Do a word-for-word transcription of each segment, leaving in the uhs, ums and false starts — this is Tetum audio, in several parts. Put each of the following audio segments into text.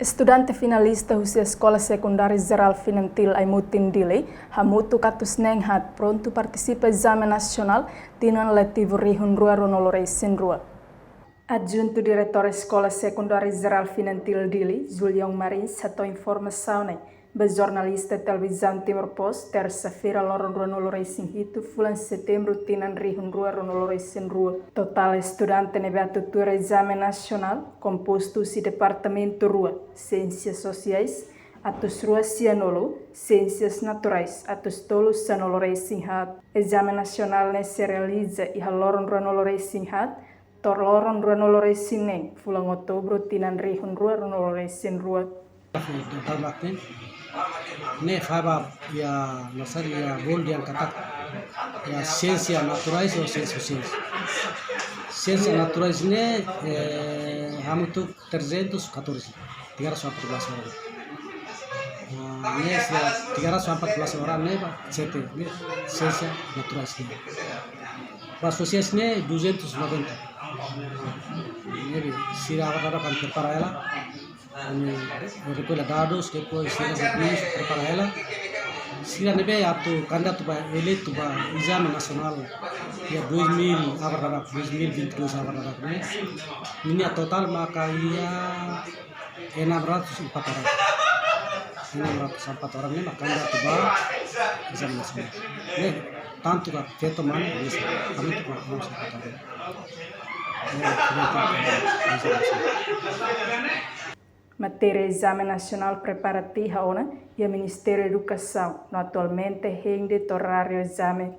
Estudante finalista husi Eskola Sekundária Jerál Finantil Aimutin Dili, hamutuk atus neen haat prontu partisipa ezame nasionál tinan letivu rihun rua ruanulu resin rua. Adjuntu Diretór Eskola Sekundária Jerál Finantil Dili, Julião Marins, hato'o informasaun ne'e ba jornalista Televizaun Timor Post, tersa-feira, loron ruanulu resin hitu fulan setembru tinan rihun rua ruanulu resin rua. Totál estudante ne'ebé atu tuir ezame nasionál kompostu husi departamentu rua, Siénsias Sosiais, atus rua sianulu, Siénsias Naturais, atus tolu sanulu resin haat. Ezame nasionál ne'e sei realiza iha loron ruanulu resin haat to'o loron ruanulu resin neen fulan Outubru tinan rihun rua ruanulu resin rua. Daulak ne'e, ne'e faba iha nasar iha bolu dehan katak iha Siénsias Naturais ou Siénsias Sosiais. Siénsias Naturais ne'e, eh, hamutuk trezentos e catorze, tiga ratus empat belas orang. Ah, ne'e, se tiga ratus empat belas orang ne'e ba C T, ne'e Siénsias Naturais ne'e. Ba Sosiais ne'e duzentos e noventa. Ne'ebé sira agora kan prepara hela. Ami rekolla dadus, depois sira depois prepara hela. Sira ne'ebé atu kandidatu ba eleitu ba ezame nasionál iha dois mil agora, dois mil e vinte e dois agora ne'e. Ninia totál maka iha enam ratus empat orang. Enam ratus empat orang ne'e maka kandidatu ba ezame nasionál. Ne'e tantu ka feto mane, bisa, kami tu ba enam ratus empat orang. Ne'e, kami tu ba ezame nasionál. Matéria ezame nasionál prepara tiha ona iha Ministériu Edukasaun, no atualmente hein de'it oráriu ezame.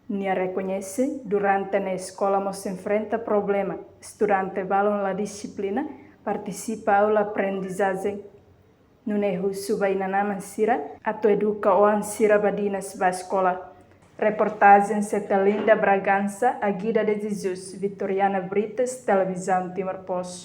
Nia rekoñese, durante ne'e eskola mós enfrenta problema, estudante balun la dixiplina partisipa aula aprendizajen. Nune'e husu ba inan-aman sira atu eduka oan sira badinas ba eskola. Reportajen Cetelinda Bragança, Agida de Jesus, Vitoriana Brites, Televizaun Timor Post.